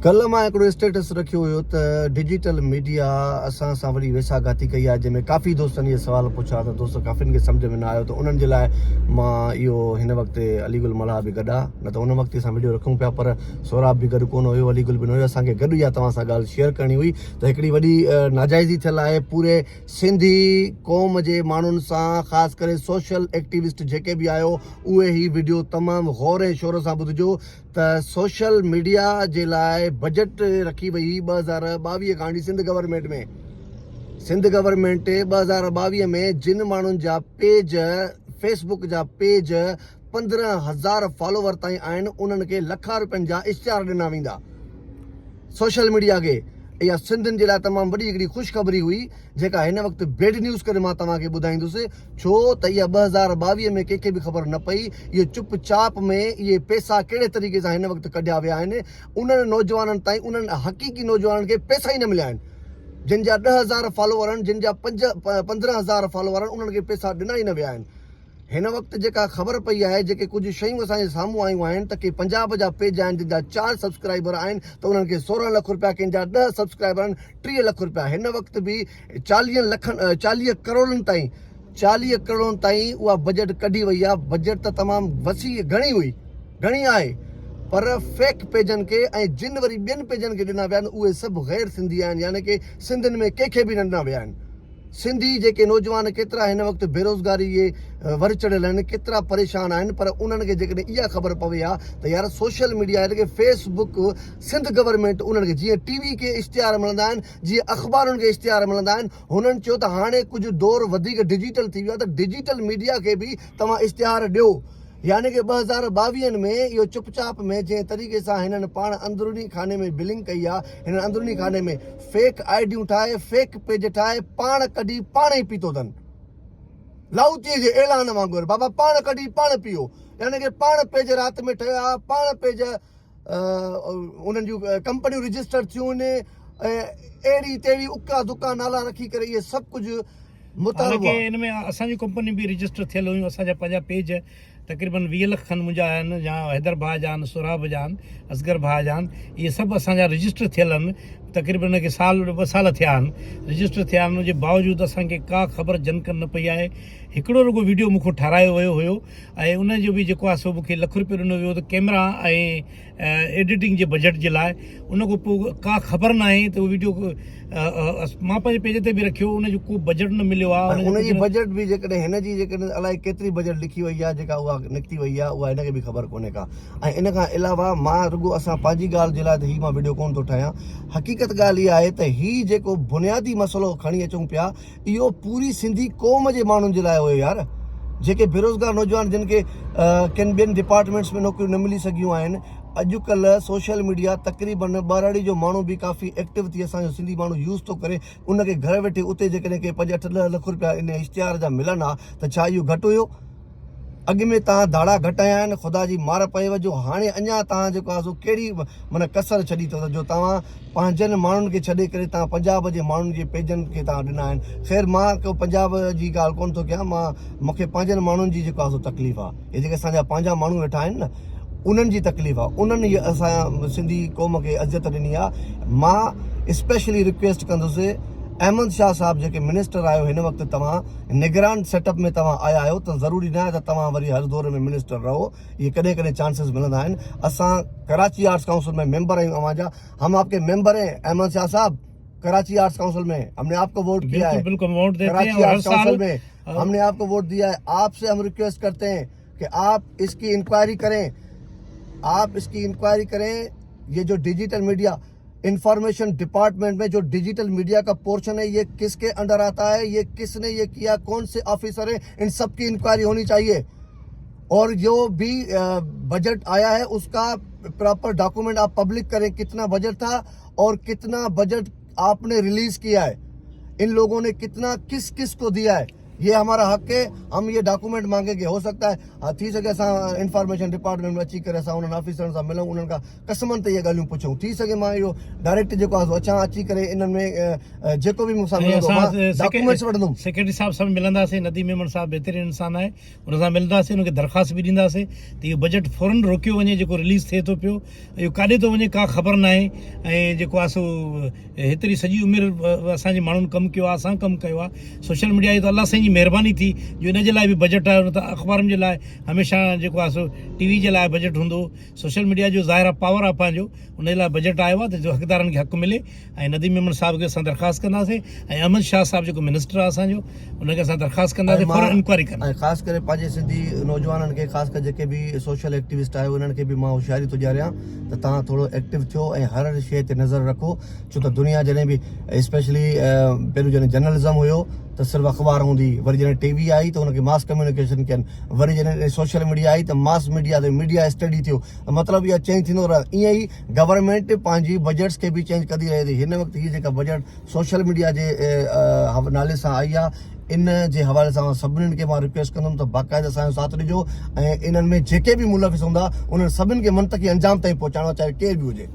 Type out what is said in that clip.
ڪلهه مان هڪڙو اسٽيٽس رکيو هيو ته ڊجيٽل ميڊيا اسان سان وڏي ويساهه گهاتي ڪئي آهي جنهن ۾ ڪافي دوستن اهي سوال پڇيا ته دوست ڪافين کي سمجهه ۾ نه آيو ته انهن جي لاء مان اهو هن وقت علي گل ملاح به گڏ آهي نه ته ان وقت اسان وڊيو رکون پيا پر سهراب به گڏ ڪونه هيو علي گل به نه هيو اسان کي گڏ اها توهان سان ڳالهه شيئر ڪرڻي هئي ته هڪڙي وڏي ناجائزي ٿيل آهي پوري سنڌي قوم جي ماڻهن سان خاص ڪري سوشل ايڪٽيوسٽ جيڪي به آهيو اهي هي وڊيو تمام غور ۽ شور سان ٻڌجو ته سوشل ميڊيا جي لاء بجيٽ رکي وئي هئي 2022 کان وٺي سنڌ گورنمينٽ ۾ سنڌ گورنمينٽ 2022 ۾ جن ماڻهن جا پيج فيس بڪ جا پيج 15000 فالوور تائين آهن انهن کي لکان روپين جا اشتهار ڏنا ويندا سوشل ميڊيا کي اها سنڌين جي لاء تمام وڏي هڪڙي خوشخبري هئي جيڪا هن وقت بيڊ نيوز ڪري مان توهان کي ٻڌائيندس ڇو ته اها 2022 ۾ ڪنهن کي به خبر نه پئي اهو چپ چاپ ۾ اهي پئسا ڪهڙي طريقي سان هن وقت ڪڍيا ويا آهن انهن نوجوانن تائين انهن حقيقي نوجوانن کي پئسا ئي نه مليا آهن جن جا 10000 فالوور آهن جن جا 5 15000 فالوور آهن انهن کي پئسا ڏنا ئي نه ويا آهن هن وقت جيڪا خبر پئي آهي جيڪي ڪجهه شيون اسان جي سامهون آيون آهن ته ڪي پنجاب جا پيج آهن جن جا چار سبسڪرائبر آهن ته انهن کي 16 لک رپيا ڪن جا 10 سبسڪرائبر آهن 30 لک رپيا هن وقت به 40 لکن 40 ڪروڙن تائين 40 ڪروڙن تائين اها بجيٽ ڪڍي وئي آهي بجيٽ ته تمام وسيع گهڻي هئي گهڻي آهي پر فيڪ پيجن کي ۽ جن وري ٻين پيجن کي ڏنا ويا آهن اهي سڀ غير سنڌي آهن يعني ڪي سنڌين ۾ ڪنهن کي به نه ڏنا ويا آهن سنڌي جيڪي نوجوان ڪيترا هن وقت بيروزگاري جي ور چڙهيل آهن ڪيترا پريشان آهن پر انهن کي جيڪڏهن اها خبر پوي ها ته يار سوشل ميڊيا يعني ڪي فيس بڪ سنڌ گورنمينٽ انهن کي جيئن ٽي وي کي اشتهار ملندا آهن جيئن اخبارن کي اشتهار ملندا آهن هنن چيو ته هاڻي ڪجهه دور وڌيڪ ڊجيٽل ٿي ويو آهي ته ڊجيٽل ميڊيا کي به توهان اشتهار ڏيو يعني ڪه 2022 ۾ اهو چپ چاپ ۾ جنهن طريقي سان هنن پاڻ اندروني خاني ۾ بلنگ ڪئي آ هنن اندروني خاني ۾ فيڪ آء ڊيون ٺاهي فيڪ پيج ٺاهي پاڻ ڪڍي پاڻ ئي پيتو اٿن لاهوتي جي اعلان وانگر بابا پاڻ ڪڍي پاڻ پيو يعني ڪه پاڻ پيج رات ۾ ٺهيا پاڻ پيج انهن جون ڪمپنيون رجسٽر ٿيون ۽ اهڙي تهڙي اڪا دڪا نالا رکي ڪري اهي سڀ ڪجهه مطالبو حالانڪه ان ۾ اسان جون ڪمپنيون به رجسٽر ٿيل هيون اسان جا پنهنجا پيج تقريبن 20 لک کن منهنجا آهن يا حيدر ڀاء جا آهن سهراب جا آهن اصغر ڀاء جا آهن اهي سڀ اسان جا رجسٽر ٿيل آهن تقريبن ان کي سال ٻه سال ٿيا آهن رجسٽر ٿيا آهن ان جي باوجود اسان کي ڪا خبر جنڪن نه پئي آهي هڪڙو رڳو ويڊيو مون کان ٺارايو ويو هيو ۽ ان جو به جيڪو آهي سو مون کي لک روپيو ڏنو ويو ته ڪيمرا ۽ ايڊيٽنگ جي بجيٽ جي لاء ان کان پوء ڪا خبر ناهي ته اهو ويڊيو مان پنهنجي پيج تي به رکيو ان جو ڪو بجيٽ نه مليو آهي ان جي بجيٽ به جيڪڏهن هن جي جيڪڏهن الائي ڪيتري بجيٽ لکي وئي آهي جيڪا اها نڪتي وئي آهي اها هن کي به خبر ڪونهي ڪا ۽ ان کان علاوه مان رڳو اسان پنهنجي ڳالهه جي لاء ته هي مان ويڊيو ڪونه ٿو ٺاهيان حقيقت ڳالهه اها آهي ته هي جيڪو بنيادي مسئلو کڻي اچون پيا اهو پوري سنڌي قوم جي ماڻهن جي لاء هيو يار جيڪي بيروزگار نوجوان جن کي ڪن ٻين ڊپارٽمينٽس ۾ نوڪريون نه ملي سگهيون آهن اڄڪلهه سوشل ميڊيا تقريبن ٻهراڙي جو ماڻهو به ڪافي ايڪٽو ٿي اسان جو سنڌي ماڻهو يوز ٿو ڪري ان کي گهر ويٺي اتي جيڪڏهن ڪي پنج اٺ ڏهه لک روپيا ان اشتهار جا ملن ها ته ڇا اهو گهٽ هيو اڳ ۾ توهان ڌاڙا گهٽ هنيا آهن خدا جي مار پئيو جو هاڻي اڃا توهان جيڪو آهي سو ڪهڙي معنيٰ ڪسر ڇڏي اٿو جو توهان پنهنجن ماڻهن کي ڇڏي ڪري توهان پنجاب جي ماڻهن جي پيجن کي توهان ڏنا آهن خير مان ڪو پنجاب جي ڳالهه ڪونه ٿو ڪيان مان مونکي پنهنجن ماڻهن جي جيڪو آهي سو تڪليف آهي هي جيڪي اسان جا پنهنجا ماڻهو ويٺا آهن نه انهن جي تڪليف آهي انهن ئي اسان سنڌي قوم کي اذيت ڏني آهي مان اسپيشلي رڪويسٽ ڪندس احمد شاهه صاحب جيڪي منسٽر آهيو هن وقت توهان نگران سيٽ اپ ۾ توهان آيا آهيو ته ضروري نه آهي ته توهان وري هر دور ۾ منسٽر رهو اهي ڪڏهن ڪڏهن چانسز ملندا آهن اسان ڪراچي آرٽس ڪائونسل ۾ ميمبر آهيون اوهان جا هم آپ ڪي ميمبر هين احمد شاهه صاحب ڪراچي آرٽس ڪائونسل ۾ هم ني آپ ڪو ووٽ ڪيا هي بلڪل ووٽ ديتي ڪراچي هين اور هر آرٽس ڪائونسل سال ۾ هم ني آپ ڪو ووٽ ديا هي آپ سي هم رڪويسٽ ڪرتي هين ڪي آپ اس ڪي انڪوائري ڪرين آپ اس ڪي انڪوائري ڪرين يي جو ڊجيٽل ميڊيا انفارميشن ڊپارٽمينٽ ۾ جو ڊجيٽل ميڊيا ڪا پورشن هي يي ڪس ڪي انڊر آتا هي يي ڪس ني يي ڪيا ڪون سي آفيسر هي ان سب ڪي انڪوائري هوني چاهيي اور جو بي بجٽ آيا هي اس ڪا پراپر ڊاڪومينٽ آپ پبلڪ ڪرين ڪتنا بجٽ ٿا اور ڪتنا بجٽ آپ ني رليز ڪيا هي ان لوگون ني ڪتنا ڪس ڪس ڪو ديا هي. يي همارا حق هي هم يي ڊاڪومينٽ مانگي گي هو سگتا هي ها ٿي سگهي اسان انفارميشن ڊپارٽمينٽ ۾ اچي ڪري اسان انهن آفيسرن سان ملون انهن کان قسمن تي اهي ڳالهيون پڇون ٿي سگهي مان اهو ڊائريڪٽ جيڪو آهي سو اچان اچي ڪري انهن ۾ جيڪو به مون سان ملندو مان ڊاڪومينٽس وٺندم. سيڪريٽري صاحب سان به ملنداسين نديم ميمڻ صاحب بهترين انسان آهي ان سان ملنداسين ان کي درخواست به ڏينداسين ته اهو بجيٽ فورن روڪيو وڃي جيڪو رليز ٿئي ٿو پيو اهو ڪاڏي ٿو وڃي ڪا خبر ناهي ۽ جيڪو آهي سو هيتري سڄي عمر اسان جي ماڻهن ڪم ڪيو آهي اسان ڪم ڪيو آهي سوشل ميڊيا جي ته الله سائين جي مهرباني ٿي جو ان جي لاء به بجيٽ آيو نه ته اخبارن جي لاء هميشه جيڪو آهي سو ٽي وي جي لاء بجيٽ هوندو هو سوشل ميڊيا جو ظاهر آهي پاور آهي پنهنجو ان جي لاء بجيٽ آيو آهي ته جو حقدارن کي حق ملي ۽ نديم ميمڻ صاحب کي اسان درخواست ڪنداسين ۽ احمد شاهه صاحب جيڪو منسٽر آهي اسان جو ان کي اسان درخواست ڪنداسين فورن انڪوائري ڪن. ۽ خاص ڪري پنهنجي سنڌي نوجوانن کي خاص ڪري جيڪي به سوشل ايڪٽيوسٽ آهيو انهن کي به مان هوشياري ٿو ڏياريان ته توهان ٿورو ايڪٽو ٿيو ۽ هر هر شيء تي نظر رکو ڇو ته دنيا جڏهن به اسپيشلي پهريون جڏهن جرنلزم هيو ته صرف اخبار هوندي هئي وري جڏهن ٽي وي آئي ته ان کي ماس ڪميونيڪيشن ڪين وري جڏهن سوشل ميڊيا آئي ته ماس ميڊيا تي ميڊيا اسٽڊي ٿيو مطلب اها چينج ٿيندو رهيو ائين ئي گورنمينٽ پنهنجي بجيٽس کي به چينج ڪندي رهي ٿي هن وقت هي جيڪا بجيٽ سوشل ميڊيا جي نالي سان آئي آهي ان جي حوالي سان سڀني کي مان رڪويسٽ ڪندم ته باقاعده اسان جو ساٿ ڏجو ۽ انهن ۾ جيڪي به ملوث هوندا انهن سڀني کي منطقي انجام تائين پهچائڻو چاهي ڪير به هجي.